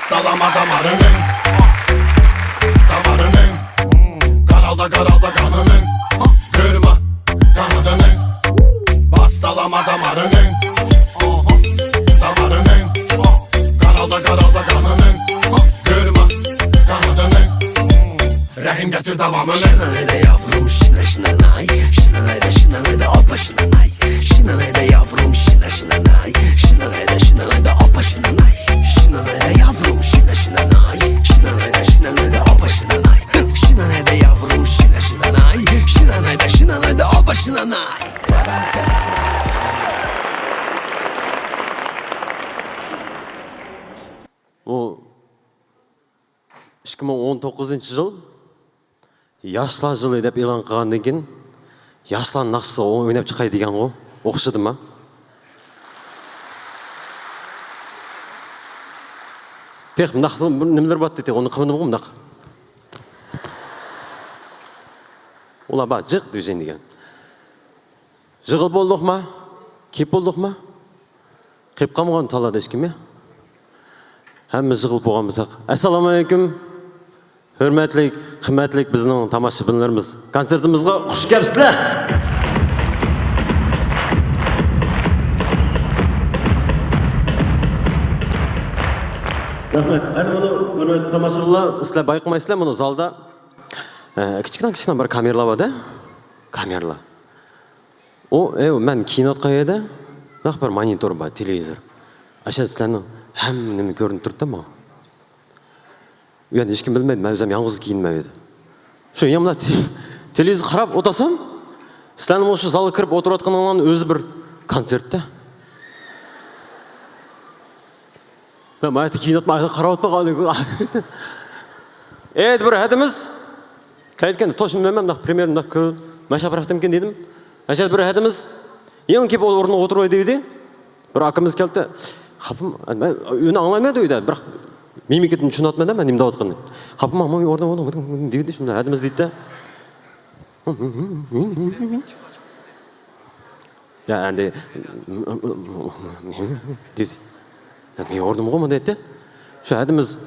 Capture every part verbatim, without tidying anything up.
Salama damarının, damarının, garalda garalda kanının, kırma kanadının, bas salama damarının, damarının, garalda garalda kanının, kırma kanadının. Rehim getir devamını. Şınalayda yavrum şına şınanay. Şınalayda şınalayda opa şınanay. Şınalayda yavrum şına şınanay. Şınalayda şınalayda opa şınanay. Şınalayda yavrum şına şınanay. Şınalayda şınalayda opa şınanay. Şınalayda yavrum şına şınanay. Şınalayda şınalayda opa şınanay. بۇ ئىككى مىڭ ئون توققۇزىنچى يىل ياشلار يىلى دەپ ئېلان قىلغاندىن كېيىن، ياشلار ناخشىسى ئويناپ چىقاي دېگەنغۇ، ئوخشىدىما؟ تېخى مۇنداق بىر نېمىلەر بارتتى، تېخى ئۇنى قىلمىدىمغۇ مۇنداق. ئۇلار بار، جىق دېگەن. يىغىلىپ بولدۇقما؟ كېلىپ بولدۇقما؟ قېلىپ قالمىغان تاللادا ھېچكىم يا؟ ھەممىمىز يىغىلىپ بولغان بولساق. ئەسسالامۇئەلەيكۇم. ھۆرمەتلىك، قىممەتلىك بىزنىڭ تاماشىبىنلىرىمىز. كونسېرتىمىزغا خۇش كەپسىلەر! رەھمەت. ھەر بۇنى ھۆرمەتلىك تاماشىبىنلار، سىلەر بايقىمايسىلەر بۇنى زالدا. ئە، كىچىككىنە، كىچىككىنە بىر كامېرلا بار-دە. كامېرلا. ئۇ، ئەي، مەن كىيىنىۋاتقان يەردە نەق بىر مونىتور بار، تېلېۋىزور. ئاشۇ سىلەرنىڭ ھەممە نېمە كۆرۈنۈپ تۇرۇپتۇ ماڭا. ئۇ يەردە ھېچكىم بىلمەيدۇ، مەن ئۆزۈم يالغۇز كىيىنىمەن ئۇ يەردە. شۇ ياملا تېلېۋىزور قاراپ ئولتۇرسام، سىلەرنىڭ مۇشۇ زالغا كىرىپ ئولتۇرۇۋاتقىنىڭلارنىڭ ئۆزى بىر كونسېرتتا. مەن ماياقتا كىيىنىۋاتقان، قاراۋاتقان. ئەتە بىر ھەدىمىز كەلگەن، توشۇن مەن مۇنداق پرېميېرا مۇنداق كۆ-، ماشا بىراقتىمكىن دېدىم. ئەشەت بىر ھەدىمىز يېڭى كېلىپ ئورنىغا ئولتۇرۇۋاي دېدى. بىر ئاكىمىز كەلدى. خاپىم، مەن ئۇنى ئاڭلىمايمەن ئۆيدە، بىراق مىمىكىدىن چۈشىنىۋاتىمەن مەن نېمە دەۋاتقىنىنى. خاپىم، ماڭا ئورنىغا ئولتۇر دېدى، شۇنداق ھەدىمىز دېدى. يا ئەندى دېدى. يا، مېنىڭ ئورنۇمغۇ بۇ دەيتتى. شۇ ھەدىمىز.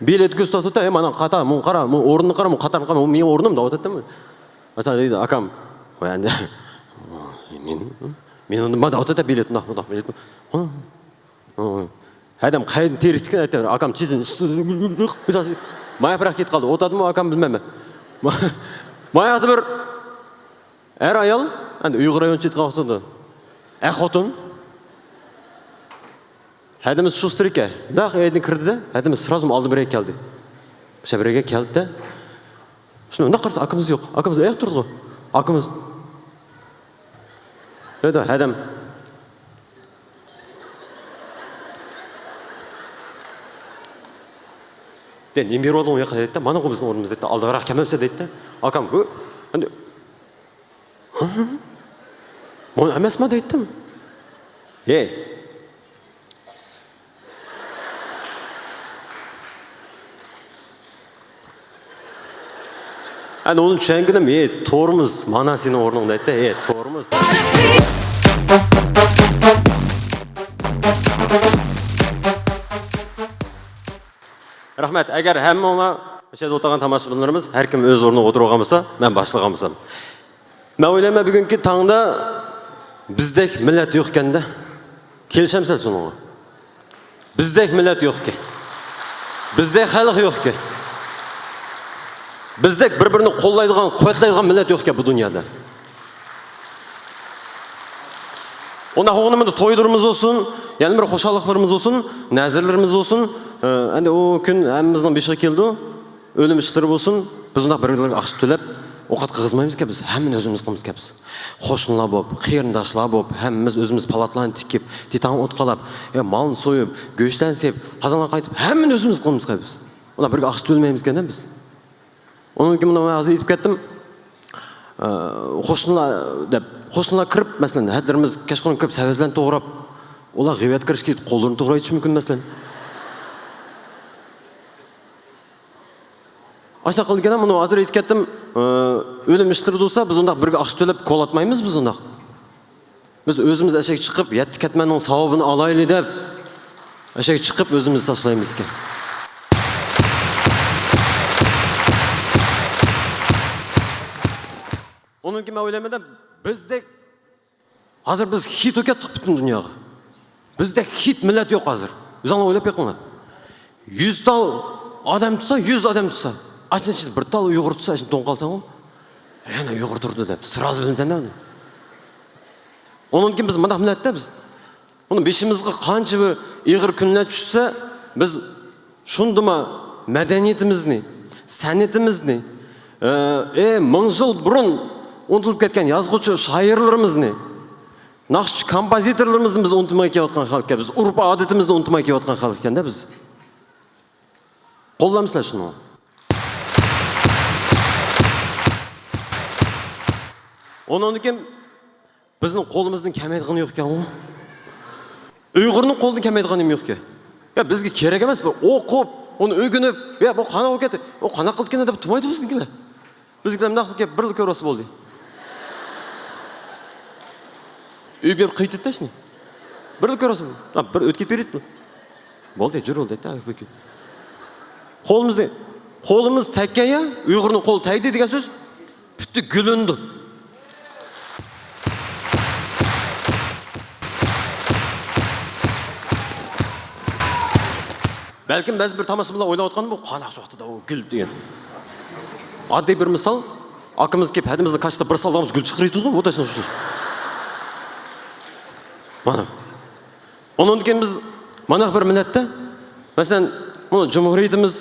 بېلەت كۆرسىتىۋاتىدۇ، ھەي، مانا قاتا، مۇڭ قارا، مۇ ئورنىنى قارا، مۇ قاتارنى قارا، مۇ مېنىڭ ئورنۇم دەۋاتاتتىمۇ. ئاتا دەيدۇ، ئاكام. ۋاي ئەندى. مېنىڭ، مېنىڭ نېمە دەۋاتاتتى بېلەت، مۇنداق، مۇنداق بېلەت. ھە، ھە. ھەدەم قەيەردىن تېرىكتىكىن ئېيتتى، ئاكام تېزدىن. ماياق بىراق كېتىپ قالدى. ئولتۇردىمۇ ئاكام بىلمەيمەن. ماياقتا بىر ئەر ئايال، ئەندى ئۇيغۇر رايونچە ئېيتقان ۋاقتىدا. ئەر خوتۇن. ھەدىمىز شۇستېر ئىكەن. داق ئۆيدىن كىردى-دە، ھەدىمىز سرازۇ ئالدى بىرگە كەلدى. شۇ بىرگە كەلدى-دە. شۇنى مۇنداق قارىسا ئاكىمىز يوق. ئاكىمىز ئاياقتا تۇرىدىغۇ. ئاكىمىز. دەيدۇ، ھەدەم. دە، نېمە بېرىۋالدىڭ ئۇ ياققا دەيدۇ-دە، مانا بۇ بىزنىڭ ئورنىمىز دەيدۇ-دە، ئالدىراق كەلمەپسەن دەيدۇ-دە. ئاكام، ھۇ، ئەندى، ھە؟ مانا ئەمەسما دەيدۇ-دە. ھەي. ئەنە ئۇنى چۈشەنگىنىم، ھەي، تورمۇز، مانا سېنىڭ ئورنۇڭ دەيدۇ-دە، ھەي، تورمۇز. رەھمەت. ئەگەر ھەممىڭلار، ئاشۇ يەردە ئولتۇرغان تاماشىبىنلىرىمىز ھەر كىم ئۆز ئورنىغا ئولتۇرغان بولسا، مەن باشلىغان بولسام. مەن ئويلايمەن، بۈگۈنكى تاڭدا بىزدەك مىللەت يوق ئىكەن-دە. كېلىشەمسىلەر شۇنىڭغا؟ بىزدەك مىللەت يوق ئىكەن. بىزدەك خەلق يوق ئىكەن. بىزدەك بىر-بىرىنى قوللايدىغان، قۇۋۋەتلەيدىغان مىللەت يوق ئىكەن بۇ دۇنيادا. ئۇنداق بولغىنىمىزدا تويلىرىمىز بولسۇن، يەنە بىر خۇشاللىقلىرىمىز بولسۇن، نەزىرلىرىمىز بولسۇن، ئە، ئەندى ئۇ كۈن ھەممىمىزنىڭ بېشىغا كېلىدۇ. ئۆلۈم ئىشلىرى بولسۇن، بىز ئۇنداق بىر-بىرلەرگە ئاقچا تۆلەپ، ئوقەت قىلغۇزمايمىزكەن بىز، ھەممىنى ئۆزىمىز قىلىمىزكەن بىز. قوشنىلار بولۇپ، قېرىنداشلار بولۇپ، ھەممىمىز ئۆزىمىز پالاتلارنى تىكىپ، تىتاڭ ئوت قالاپ، ئە، مالنى سويۇپ، گۆشلەرنى سېپىپ، قازانلارغا قايتىپ، ھەممىنى ئۆزىمىز قىلىمىزكەن بىز. ئۇنداق بىرگە ئاقچا تۆلىمەيمىزكەن بىز. ئۇنىڭدىن كېيىن مانا مەن ھازىر ئېيتىپ كەتتىم. ئە، قوشنىلار دەپ، قوشنىلار كىرىپ، مەسىلەن، ھەدىلىرىمىز كەچقۇرۇن كىرىپ، سەۋەزلەرنى توغراپ، ئۇلار غەيۋەت قىلىشقا كېتىپ، قوللىرىنى توغرايتىشى مۇمكىن، مەسىلەن. ئاشۇنداق قىلىدىكەن، مۇنى ھازىر ئېيتىپ كەتتىم. ئۆلۈم ئىشلىرى بولسا، بىز ئۇنداق بىرگە ئاقچا تۆلەپ كول ئاتمايمىز بىز ئۇنداق. بىز ئۆزىمىز ئەشەگە چىقىپ، يەتتە كەتمەننىڭ ساۋابىنى ئالايلى دەپ، ئەشەگە چىقىپ ئۆزىمىز تاشلايمىزكەن. ئۇنىڭكى مەن ئويلايمەن، بىزدەك ھازىر بىز خىت بولۇپ كەتتۇق پۈتۈن دۇنياغا. بىزدەك خىت مىللەت يوق ھازىر. ئۆزۈڭلار ئويلاپ بېقىڭلار. يۈز تال ئادەم تۇتسا، يۈز ئادەم تۇتسا، ئاشۇنىڭ ئىچىدە بىر تال ئۇيغۇر تۇتسا، ئاشۇنى توڭ قالساڭ، يەنە ئۇيغۇر تۇرىدۇ دەپ سىرازى بىلىنسەن دە. ئۇنىڭدىن كېيىن بىز مۇنداق مىللەتتە بىز. بۇنى بېشىمىزغا قانچە بىر ئېغىر كۈنلەر چۈشسە، بىز شۇندىما مەدەنىيىتىمىزنى، سەنئىتىمىزنى، ئە، ئە، مىڭ يىل بۇرۇن ئۇنتۇلۇپ كەتكەن يازغۇچى شائىرلىرىمىزنى، ناخشىچى كومپوزىتورلىرىمىزنى بىز ئۇنتۇماي كېلىۋاتقان خەلق ئىكەن، بىز ئۇرپ ئادىتىمىزنى ئۇنتۇماي كېلىۋاتقان خەلق ئىكەن-دە بىز. قوللامسىلەر شۇنى؟ ئۇنىڭدىن كېيىن بىزنىڭ قولىمىزدىن كەلمەيدىغىنى يوق ئىكەنغۇ. ئۇيغۇرنىڭ قولىدىن كەلمەيدىغىنى نېمە يوق ئىكەن؟ يا بىزگە كېرەك ئەمەس، بۇ ئوقۇپ، ئۇنى ئۆگىنىپ، يا بۇ قانداق بولۇپ كەتتى، ئۇ قانداق قىلىدىكەن دەپ تۇرمايدۇ بىزنىڭكىلەر. بىزنىڭكىلەر مۇنداق قىلىپ كېلىپ بىرلا كۆرۈۋالسا بولدى. ئۆيگە بېرىپ قېيتىدىدە شۇنى. بىرلا كۆرۈۋالسا بولدى. ھا، بىر ئۆتكۈزۈپ بېرىدۇ. بولدى، جۇر بولدى، دەيدۇ. قولىمىزنى، قولىمىز تەگكەن يا، ئۇيغۇرنىڭ قولى تەگدى دېگەن سۆز. پۈتتى، گۈللىنىدۇ. بەلكىم بەزى بىر تاماشىبىنلار ئويلاۋاتقان، بۇ قانداق ۋاقتىدا ئۇ گۈل دېگەن. ئاددىي بىر مىسال، ئاكىمىز كېلىپ ھەدىمىزنى كاشتا بىر سالغانمىز، گۈل چىقىرىۋېتىدۇ، بۇ تاشنى ئوخشاش. مانا. ئۇنىڭدىن كېيىن بىز مانداق بىر مىللەتتە، مەسىلەن، مۇنۇ جۇمھۇرىيىتىمىز،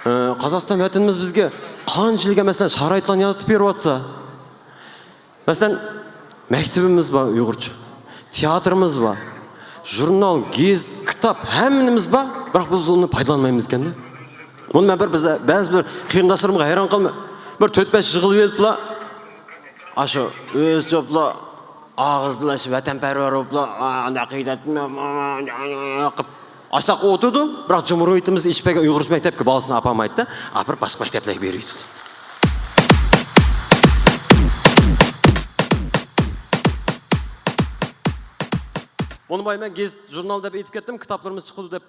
ئە، قازاقىستان ۋەتىنىمىز بىزگە قانچىلىك، مەسىلەن، شارائىتلارنى يارىتىپ بېرىۋاتسا، مەسىلەن، مەكتىبىمىز بار ئۇيغۇرچە، تىياتىرىمىز بار، ژۇرنال، گېزىت، كىتاب، ھەممىمىز بار، بىراق بىز ئۇنى پايدىلانمايمىز ئىكەن-دە. بۇنى مەن بىر، بىز، بەزى بىر قېرىنداشلىرىمغا ھەيران قالىمەن. بىر تۆت-بەش يىغىلىۋېلىپلا، ئاشۇ ئۆزى چوپلا ئاغزىدا شۇ ۋەتەنپەرۋەر بولۇپلا، ئانداق قىلىپ، قىلىپ، ئاشۇنداق ئولتۇرىدۇ، بىراق جۇمھۇرىيىتىمىز ئېچىپ بەرگەن ئۇيغۇرچە مەكتەپكە بالىسىنى ئاپارمايدۇ-دە، ئاپىرىپ باشقا مەكتەپلەرگە بېرىۋېتىدۇ. بۇنى بايا مەن گېزىت، ژۇرنال دەپ ئېيتىپ كەتتىم، كىتابلىرىمىز چىقىدۇ دەپ.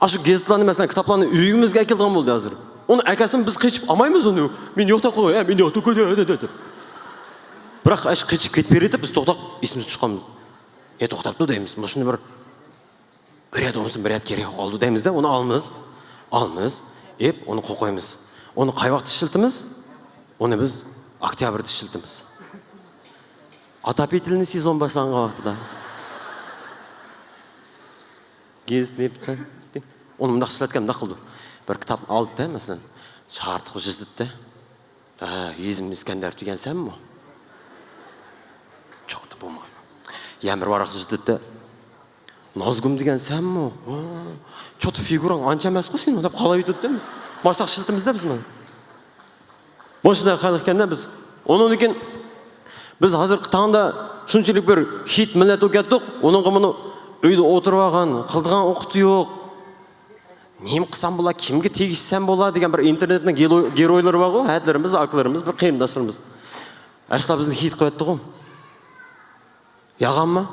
ئاشۇ گېزىتلارنى، مەسىلەن، كىتابلارنى ئۆيىمىزگە ئەكېلىدىغان بولدى ھازىر. ئۇنى ئەكەلسىمۇ بىز قېچىپ ئالمايمىز ئۇنى. مېنى يوقتا قوي، ھە، مېنى يوقتا قوي، ھە، ھە، ھە، دەپ. بىراق ئاشۇ قېچىپ كېتىپ بېرىۋېتىپ، بىز توختاپ، ئېسىمىزدىن چىققان. ھە، توختاپتۇ دەيمىز. مۇشۇنى بىر، بىر يەردە بولمىسۇن، بىر يەردە كېرەك قالدى دەيمىزدە، ئۇنى ئالىمىز. ئالىمىز، ئېپ، ئۇنى قوقايمىز. ئۇنى قاي ۋاقىتتا ئىشلىتىمىز؟ ئۇنى بىز ئۆكتەبىردە ئىشلىتىمىز. ئاتوپىتېلنىي سېزون باشلانغان ۋاقتىدا. گېزىتنى ئۇنى مۇنداق ئىشلەتكەن، مۇنداق قىلدى. بىر كىتابنى ئالدى-دە، مەسىلەن، چارتىغا يېزىپتۇ. «ھە، ھېزىم ئىسكەندەر دېگەن سەنمۇ؟» چوقتا بولمايدۇ. يەنە بىر ۋاراق يېزىپتۇ. «نازگۇم دېگەن سەنمۇ؟» «ھە، چوقتا فىگۇراڭ ئانچە ئەمەسقۇ سېنىڭ» دەپ قالايتىدۇ. ماشۇنداق ئىشلىتىمىز-دە بىز مانا. مۇشۇنداق خەلق ئىكەن-دە بىز. ئۇنىڭدىن كېيىن بىز ھازىرقى تاڭدا شۇنچىلىك بىر خىت مىللەت بولۇپ كەتتۇق، ئۇنىڭغا مۇنۇ ئۆيدە ئولتۇرۇۋالغان، قىلىدىغان ئوقۇتى يوق. نېمە قىلسام بولا، كىمگە تېگىشسەم بولا دېگەن بىر ئىنتېرنېتنىڭ گېلو-، گېرويلىرى بارغۇ، ھەدىلىرىمىز، ئاكىلىرىمىز، بىر قېرىنداشلىرىمىز. ئاشۇلار بىزنى خىت قىلىۋەتتىغۇ. يالغانمۇ؟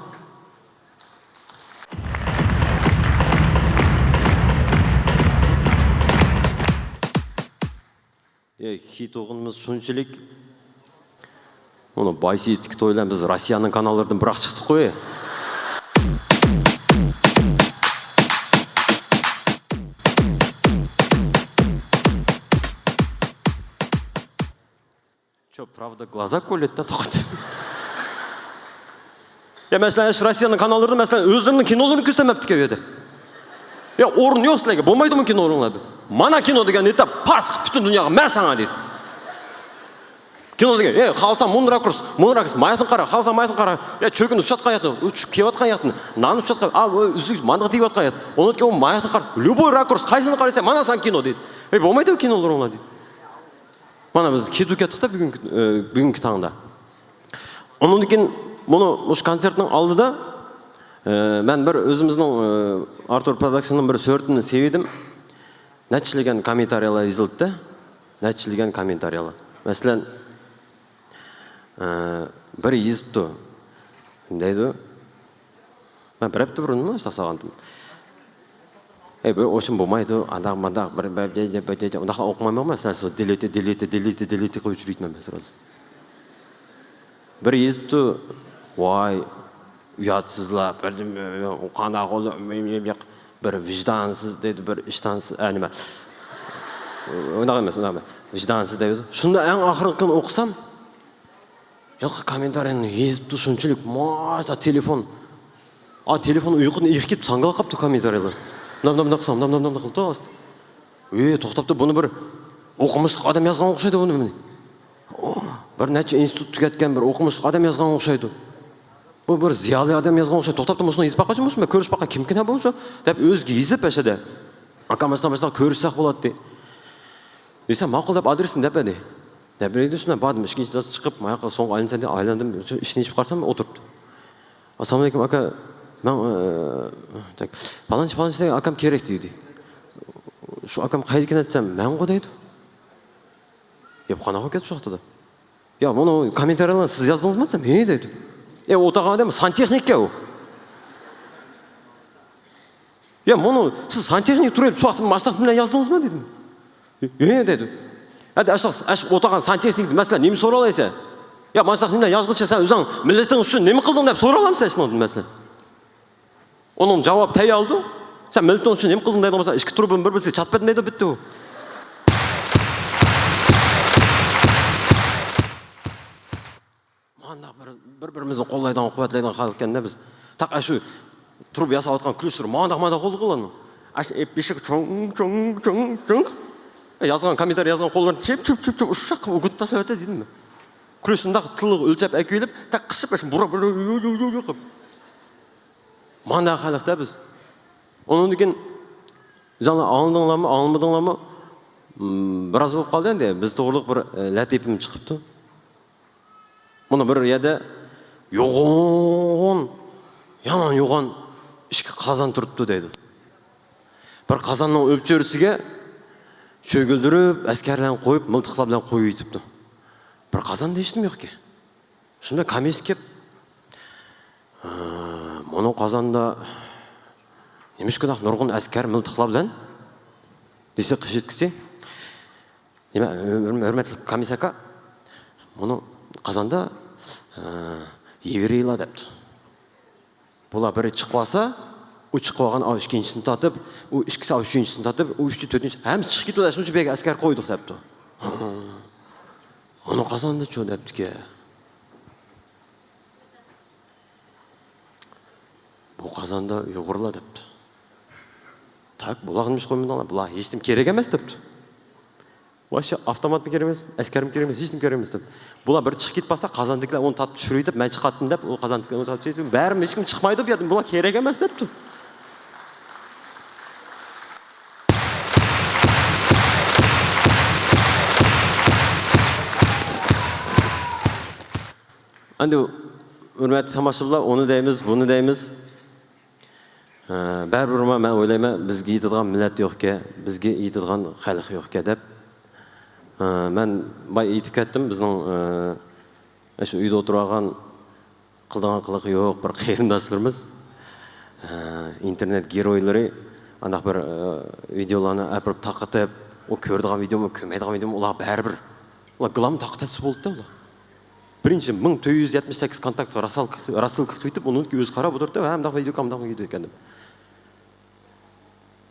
ئەي، خىت بولغىنىمىز شۇنچىلىك. ئۇنى بايسىتىكى تويلار بىز روسىيەنىڭ كاناللىرىدىن بىراق چىقتۇققۇ. چو، правда, глаза колет-та тоقۇت. يا، مەسىلەن، شۇ روسىيەنىڭ كاناللىرىدا، مەسىلەن، ئۆزلىرىنىڭ كىنولىرىنى كۆرسەتمەپتىكەن ئۇ يەردە. يا، ئورۇن يوق سىلەرگە، بولمايدۇ بۇ كىنولىرىڭلار دەپ. مانا كىنو دېگەن نېتە پارس پۈتۈن دۇنياغا، مەن ساڭا دېدى. كىنو دېگەن، ئەي، خالىساڭ مۇنۇ راكۇرس، مۇنۇ راكۇرس، ماياقتىن قارا، خالىساڭ ماياقتىن قارا. يا، چۆگۈن ئۇچۇۋاتقان ياقتىن، ئۇچۇپ كېلىۋاتقان ياقتىن، نان ئۇچۇۋاتقان، ئا، ئۇ ئۈزۈك ماندىغا تېگىۋاتقان ياقتىن. ئۇنىڭدىن كېيىن ئۇ ماياقتىن قارا، любой راكۇرس، قايسىنى قارىساڭ، مانا ساڭا كىنو دېدى. ئەي، بولمايدۇ كىنولىرىڭلار دېدى. مانا بىز كېتىپ كەتتۇق-دە بۈگۈنكى، ئە، بۈگۈنكى تاڭدا. ئۇنىڭدىن كېيىن مۇنۇ، مۇشۇ كونسېرتنىڭ ئالدىدا، ئە، مەن بىر ئۆزىمىزنىڭ، ئە، ئارتۇر پروداكشننىڭ بىر سۈرىتىنى سېلىۋىدىم. نەچچىلىگەن كوممېنتارىيلار يېزىلىپتۇ. نەچچىلىگەن كوممېنتارىيەلەر. مەسىلەن، ئە، بىر يېزىپتۇ. نېمە دەيدۇ؟ مەن بىر ھەپتە بۇرۇنمۇ شۇنداق سالغانتىم. ئەي، بىر ئوشۇم بولمايدۇ، ئانداق مانداق، بىر، بىر، بىر، بىر، بىر، ئۇنداقلا ئوقۇمايمەن مەن، سەن سۇ دېلىتى، دېلىتى، دېلىتى، دېلىتى قىلىپ ئۆچۈرۈۋېتىمەن مەن سرازۇ. بىر يېزىپتۇ، ۋاي، ئۇياتسىزلار، بىر، قانداق بولدى، بىر ۋىجدانسىز دەيدۇ، بىر ئىشتانسىز، ئە، نېمە، ئۇنداق ئەمەس، ئۇنداق ئەمەس، ۋىجدانسىز دەيدۇ. شۇندا ئەڭ ئاخىرقىنى ئوقۇسام، ھېلىقى كوممېنتارىينى يېزىپتۇ شۇنچىلىك، ماشتا تېلېفون. ئا، تېلېفون ئۇيقۇدىن ئېيىق كېلىپ ساڭگىلاپ قاپتۇ كوممېنتارىيلار. نام، نام، نام قىلسام، نام، نام، نام قىلىپتۇ ئاستى. ئى، توختاپتۇ، بۇنى بىر ئوقۇمۇشلۇق ئادەم يازغان ئوخشايدۇ بۇنى، بۇنى. ئو، بىر نەچچە ئىنستىتۇت تۈگەتكەن بىر ئوقۇمۇشلۇق ئادەم يازغان ئوخشايدۇ. بۇ بىر زىيالىي ئادەم يازغان ئوخشايدۇ. توختاپتۇ، مۇشۇنى يېزىپ باققاچ، مۇشۇ مەن كۆرۈشۈپ باققان كىمكىن ھە بۇ شۇ دەپ ئۆزىگە يېزىپ ئەشەدە. ئاكام ماشۇنداق ماشۇنداق كۆرۈشسەك بولاتتى. دېسەم، ماقۇل دەپ ئادرېسىنى دەپ بەردى. دەپ بەردى، شۇنداق باردىم، ئىككىنچى دەرس چىقىپ، ماياققا سوڭغا ئايلىنىسەن دەپ ئايلاندىم، شۇ ئىشنى ئېچىپ قارىسام ئولتۇرۇپتۇ. ئەسسالامۇئەلەيكۇم ئاكا، مەن، ئە، پالانچى، پالانچى دېگەن ئاكام كېرەك دېدى. شۇ ئاكام قايدىكىن دېسەم، مەنغۇ دەيدۇ. يا، بۇ قانداق بولۇپ كەتتى شۇ ۋاقتىدا؟ يا، بۇنى كوممېنتارىيەرلەرگە سىز يازدىڭىزمۇ دېسەم، ھە دەيدۇ. ئە، ئولتۇرغان ئادەم سانتېخنىككەن ئۇ. يا، بۇنى سىز سانتېخنىك تۇرۇپ شۇ ۋاقىتتا ماشىنا بىلەن يازدىڭىزمۇ دېدىم. ھە دەيدۇ. ھەدە ئاشۇ، ئاشۇ ئولتۇرغان سانتېخنىك مەسىلەن نېمە سورالايسەن؟ يا، ماشىنا بىلەن يازغىچە سەن ئۆزۈڭ مىللىتىڭ ئۈچۈن نېمە قىلدىڭ دەپ سورالامسەن شۇنىڭدىن مەسىلەن؟ ئۇنىڭ جاۋاب تەيياردۇ. سەن مىللىتىڭ ئۈچۈن نېمە قىلدىڭ دەيدىغان بولسا، ئىككى تۇرۇبىنى بىر-بىرسىگە چاتىپ بەرمەيدۇ، بىتتى ئۇ. مانداق بىر، بىر-بىرىمىزنى قوللايدىغان، قۇۋۋەتلەيدىغان خەلق ئىكەن-دە بىز. تاق ئاشۇ تۇرۇپ ياساۋاتقان كۈلۈشلىرى مانداق، مانداق قىلدۇق ئۇلارنى. ئاشۇ ئېپ بېشىغا چوڭ، چوڭ، چوڭ، چوڭ. يازغان كوممېنتارىي يازغان قوللىرىنى چىپ، چىپ، چىپ، چىپ، ئۇششاق قىلىپ ئۆگۈت تاشلىۋەتسە دېدىممۇ. كۈلۈشنى مۇنداق تىلغا ئۆلچەپ ئەكىۋېلىپ، تاق قىسىپ، ئاشۇ بۇرا، بۇرا، يۇ، يۇ، يۇ، يۇ قىلىپ. مانداق خەلق-دە بىز. ئۇنىڭدىن كېيىن ئۆزۈڭلار ئاڭلىدىڭلارمۇ، ئاڭلىمىدىڭلارمۇ؟ مم، بىراز بولۇپ قالدى ئەمدى. بىز توغرۇلۇق بىر، ئە، لەتىپىم چىقىپتۇ. مانا بىر يەردە يوغان، يامان يوغان ئىككى قازان تۇرۇپتۇ دەيدۇ. بىر قازاننىڭ ئۆپچۆرىسىگە چۆگۈلدۈرۈپ، ئەسكەرلەرنى قويۇپ، مىلتىقلار بىلەن قويۇۋېتىپتۇ. بىر قازاندا ھېچنېمە يوقكەن. شۇندا كامىسى كېلىپ، «ھە، مانا قازاندا نېمىشقىداق نۇرغۇن ئەسكەر مىلتىقلار بىلەن؟» دېسە، قىشىتكىسى، «نېمە، ھۆرمەتلىك كامىسى ئاكا، مانا قازاندا، ھە، يېۋرېيلار» دەپتۇ. بۇلار بىرى چىقىۋالسا، ئۇ چىقىۋالغان ئاۋۇ ئىككىنچىسىنى تارتىپ، ئۇ ئىككىسى ئاۋۇ ئۈچىنچىسىنى تارتىپ، ئۇ ئۈچى، تۆتىنچى، ھەممىسى چىقىپ كېتىۋاتىدۇ، شۇنچە بەگ ئەسكەر قويدۇق دەپتۇ. «ھە، ئۇنى قازاندىچۇ» دەپتىكەن. «بۇ قازاندا ئۇيغۇرلار» دەپتۇ. «تاك، بۇلارغا نېمە ئىش قويمىدىڭلار؟ بۇلار ھېچنېمە كېرەك ئەمەس» دەپتۇ. «ۋاي، شۇ ئاپتوماتمۇ كېرەك ئەمەس، ئەسكەرمۇ كېرەك ئەمەس، ھېچنېمە كېرەك ئەمەس» دەپ. بۇلار بىر چىقىپ كېتىپ بارسا، قازاندىكىلەر ئۇنى تارتىپ چۈشۈرۈۋېتىپ، «مەن چىقاتتىم» دەپ، ئۇ قازاندىكىلەر ئۇنى تارتىپ چۈشۈرۈۋېتىپ، بەرىبىر ھېچكىم چىقمايدۇ بۇ يەردىن، بۇلار كېرەك ئەمەس دەپتۇ. ئەمدى ھۆرمەتلىك تاماشىبىنلار، ئۇنى دەيمىز، بۇنى دەيمىز. ھە، بەرىبىرمۇ مەن ئويلايمەن، بىزگە يېتىدىغان مىللەت يوقكەن، بىزگە يېتىدىغان خەلق يوقكەن دەپ. ھە، مەن بايا ئېيتىپ كەتتىم، بىزنىڭ، ھە، شۇ ئۆيدە ئولتۇرۇۋالغان، قىلىدىغان قىلىقى يوق بىر قېرىنداشلىرىمىز، ھە، ئىنتېرنېت گېرويلىرى ئانداق بىر، ھە، ۋىدېئولارنى ئاپىرىپ تارقىتىپ، ئۇ كۆرىدىغان ۋىدېئومۇ، كۆرمەيدىغان ۋىدېئومۇ، ئۇلار بەرىبىر. ئۇلار گىلام تارقىتىۋەتسە بولدى-دە ئۇلار. بىرىنچى مىڭ تۆت يۈز يەتمىش سەككىز كونتاكت راسسالكا، راسسالكا قىلىپ يېتىپ، ئۇنىڭ ئۆزى قاراپ ئولتۇرۇپتۇ، ھە، مۇنداق ۋىدېو، مۇنداق ۋىدېو ئىكەن دەپ.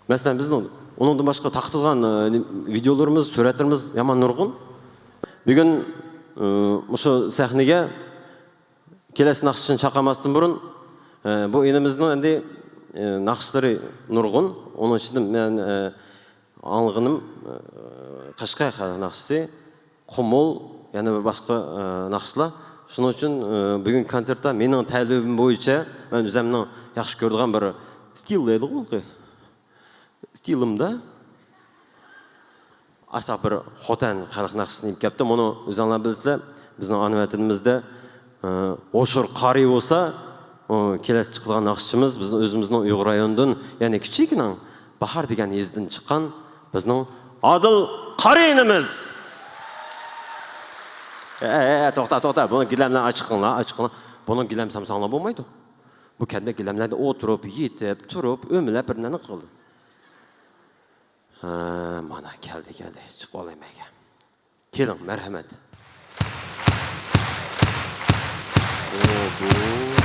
مەسىلەن، بىزنىڭ ئۇنىڭدىن باشقا تارقىتىلغان، ئە، ۋىدېئولىرىمىز، سۈرەتلىرىمىز يامان نۇرغۇن. بۈگۈن، ئە، مۇشۇ سەھنىگە كېلەسى ناخشىچىنى چاقىرماستىن بۇرۇن، ئە، بۇ ئىنىمىزنىڭ ئەمدى، ئە، ناخشىلىرى نۇرغۇن. ئۇنىڭ ئىچىدە مەن، ئە، ئاڭلىغىنىم، ئە، قەشقەر خەلق ناخشىسى، قۇمۇل، يەنە بىر باشقا، ئە، ناخشىلار. شۇنىڭ ئۈچۈن، ئە، بۈگۈنكى كونسېرتتا مېنىڭ تەلىپىم بويىچە مەن ئۆزۈمنىڭ ياخشى كۆرىدىغان بىر ستىل دەيدىغۇ، ستىلىمدا ئاشۇنداق بىر خوتەن خەلق ناخشىسىنى ئېلىپ كەپتۇ. مۇنى ئۆزۈڭلار بىلىسىلەر، بىزنىڭ ئانا ۋەتىنىمىزدە، ئە، ھوشۇر قارىي بولسا، ئۇ كېلەسى چىقىدىغان ناخشىچىمىز بىزنىڭ ئۆزىمىزنىڭ ئۇيغۇر رايونىدىن، يەنى كىچىككىنە باھار دېگەن يېزىدىن چىققان بىزنىڭ ئادىل قارىنىمىز. ئە، ئە، ئە، توختا، توختا. بۇنىڭ گىلەملەرنى ئاچىقىڭلار، ئاچىقىڭلار. بۇنىڭ گىلەم سامساڭلار بولمايدۇ. بۇ كەنتتە گىلەملەردە ئولتۇرۇپ، يېتىپ، تۇرۇپ، ئۆمىلەپ بىر نەنى قىلدى. ھە، مانا كەلدى، كەلدى. چىقىۋالاي مەيگە. كېلىڭ، مەرھەمەت. ئوبو.